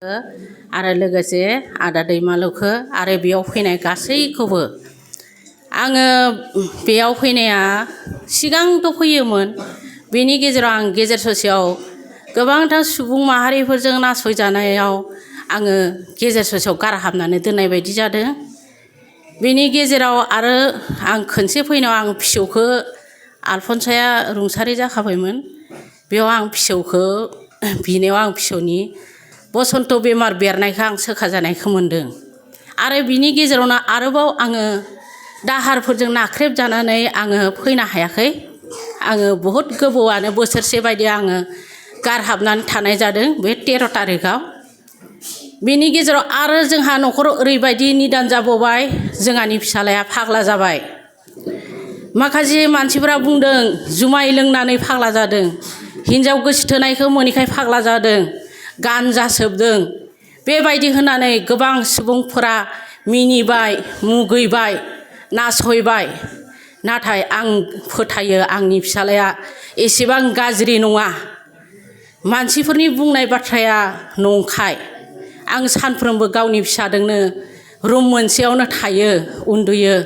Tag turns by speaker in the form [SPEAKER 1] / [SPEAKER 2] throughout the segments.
[SPEAKER 1] आरो लोगोसे आदा दैमालुखौ आरो बेयाव फैनाय गासैखौबो आङो बेयाव फैनाया सिगांथ' फैयोमोन बेनि गेजेराव आं गेजेर ससेयाव गोबांथार सुबुं माहारिफोरजों नासयजानायाव आङो गेजेर ससेयाव गारहाबनानै दोननाय बायदि जादों। बेनि गेजेराव आरो आं खनसे फैनायाव आं फिसौखौ आलफनसाया रुंसारि जाखाबायमोन। बेयाव आं फिसौखौ बिनायाव आं फिसौनि बसन्त बेमार बेरनायखौ आं सोखाजानायखौ मोन्दों। आरो बिनि गेजेरावनो आरोबाव आङो दाहारफोरजों नाख्रेबजानानै आङो फैनो हायाखै। आङो बहुद गोबावानो बोसोरसे बायदि आङो गारहाबनानै थानाय जादों बे 13 थारिखआव। बेनि गेजेराव आरो जोंहा न'खराव ओरैबायदि निदान जाबावबाय जोंहानि फिसालाया फाग्ला जाबाय। माखासे मानसिफोरा बुंदों जुमाय लोंनानै फाग्ला जादों, हिनजाव गोसोथोनायखौ मोनैखाय फाग्ला जादों, गानजा सोबदों, बेबायदि होननानै गोबां सुबुंफोरा मिनिबाय, मुगैबाय, नासयबाय। नाथाय आं फोथायो आंनि फिसालाया एसेबां गाज्रि नङा। मानसिफोरनि बुंनाय बाथ्राया नंखाय। आं सानफ्रोमबो गावनि फिसाजोंनो रुम मोनसेयावनो थायो, उन्दुयो।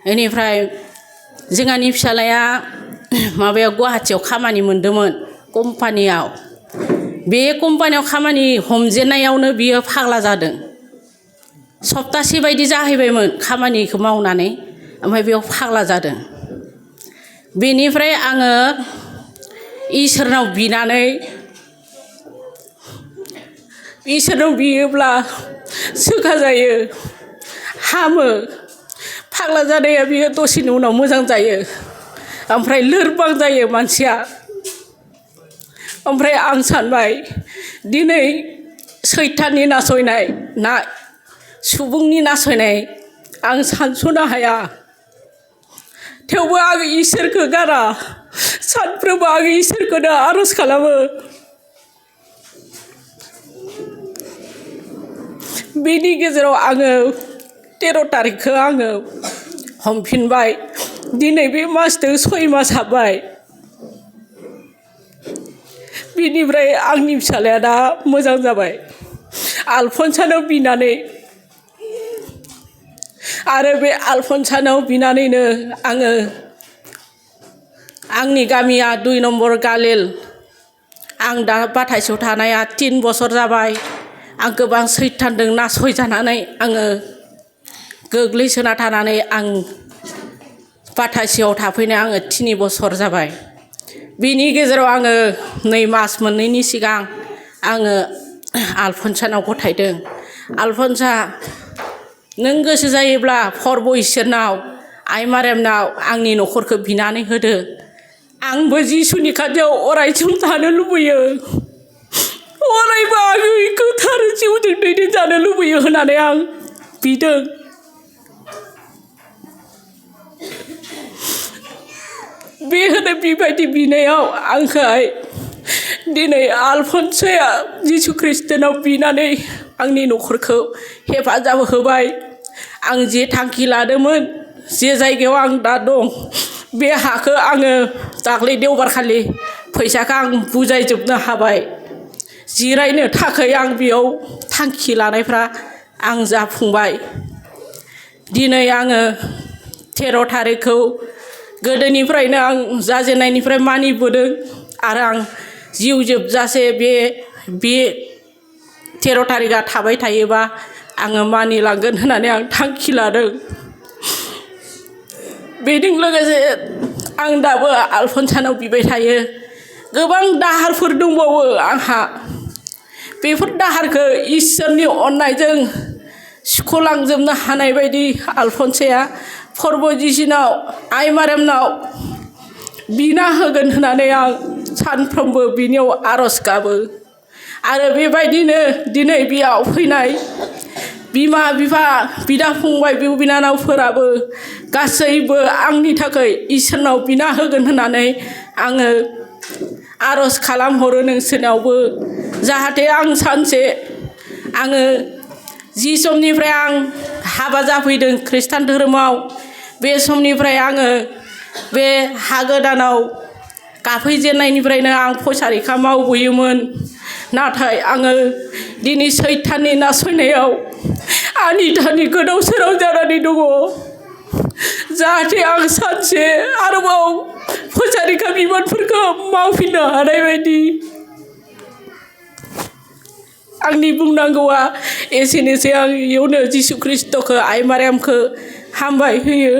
[SPEAKER 1] बेनिफ्राय जोंहानि फिसालाया माबायाव गुवाहाटियाव खामानि मोनदोंमोन कम्पानियाव। बे कम्पानियाव खामानि हमजेननायावनो बियो फाग्ला जादों। सप्तासे बायदि जाहैबायमोन खामानिखौ मावनानै, ओमफ्राय बेयाव फाग्ला जादों। बेनिफ्राय आङो इसोरनाव बियोब्ला सोखाजायो, हामो। फाग्ला जानाया बियो दसेनि उनाव मोजां जायो, ओमफ्राय लोरबां जायो मानसिया। ओमफ्राय आं सानबाय दिनै सैताननि नासयनाय ना सुबुंनि नासयनाय आं सानस'नो हाया। थेवबो आं इसोरखौ गारा, सानफ्रोमबो आं इसोरखौनो आर'ज खालामो। बेनि गेजेराव आङो 13 थारिखखौ आङो हमफिनबाय। दिनै बे मासजों 6 मास हाबबाय। बिनिफ्राय आंनि फिसालाया दा मोजां जाबाय आलफनसानाव बिनानै। आरो बे आलफनसानाव बिनानैनो आङो आंनि गामिया 2 नम्बर गालिल। आं दा बाथायसेयाव थानाया 3 बोसोर जाबाय। आं गोबां सैतानजों नासयजानानै आङो गोग्लैसोना थानानै आं बाथायसेयाव थाफैनाया आङो 3 बोसोर जाबाय। बिनि गेजेराव आङो नै मास मोननैनि सिगां आङो आलफनसानाव गथायदों। आलफनसा, नों गोसो जायोब्ला परब इसोरनाव, आइ मारेमनाव आंनि न'खरखौ बिनानै होदो। आंबो जिसुनि खाथियाव अरायसम थानो लुबैयो। अरायबो आङो गोथार जिउजों दैदेनजानो लुबैयो होननानै आं बिदों। बेबायदि बिनायाव आंखौहाय दिनै आलफनसाया जिसु ख्रिस्टनाव बिनानै आंनि न'खरखौ हेफाजाब होबाय। आं जे थांखि लादोंमोन, जे जायगायाव आं दा दं, बे हाखौ आङो दाख्लै देवबारखालि फैसाखौ आं बुजायजोबनो हाबाय। जिरायनो थाखाय आं बेयाव थांखि लानायफ्रा आं जाफुंबाय। दिनै आङो 13 थारिखखौ गोदोनिफ्रायनो आं जाजेननायनिफ्राय मानिबोदों आरो आं जिउ जोबजासे बे 13 थारिखआ थाबाय थायोबा आङो मानिलांगोन होननानै आं थांखि लादों। बेजों लोगोसे आं दाबो आलफनसानाव बिबाय थायो। गोबां दाहारफोर दंबावो आंहा। बेफोर दाहारखौ इसोरनि अननायजों सुख'लांजोबनो हानाय बायदि आलफनसाया परब जिसुनाव, आइ मारेमनाव बिना होगोन होननानै आं सानफ्रोमबो बिनियाव आर'ज गाबो। आरो बेबायदिनो दिनै बेयाव फैनाय बिमा बिफा, बिदा फंबाय, बिब' बिनानावफोराबो गासैबो आंनि थाखाय इसोरनाव बिना होगोन होननानै आङो आर'ज खालामहरो नोंसोरनावबो। जाहाथे आं सानसे आङो जि समनिफ्राय आं हाबा जाफैदों खृष्टान धोरोमाव, बे समनिफ्राय आङो बे हा गोदानाव गाफैजेननायनिफ्रायनो आं फसारिखा मावबोयोमोन। नाथाय आङो दिनै सैताननि नासयनायाव आनितानि गोदाव सोराव जानानै दङ जाहाथे आं सानसे आरोबाव फुजारिका बिबानफोरखौ मावफिननो हानाय बायदि आंनि बुंनांगौआ एसेनोसै आं इयावनो जिसु ख्रिस्ट'खौ आइ मारियामखौ हामबाय होयो।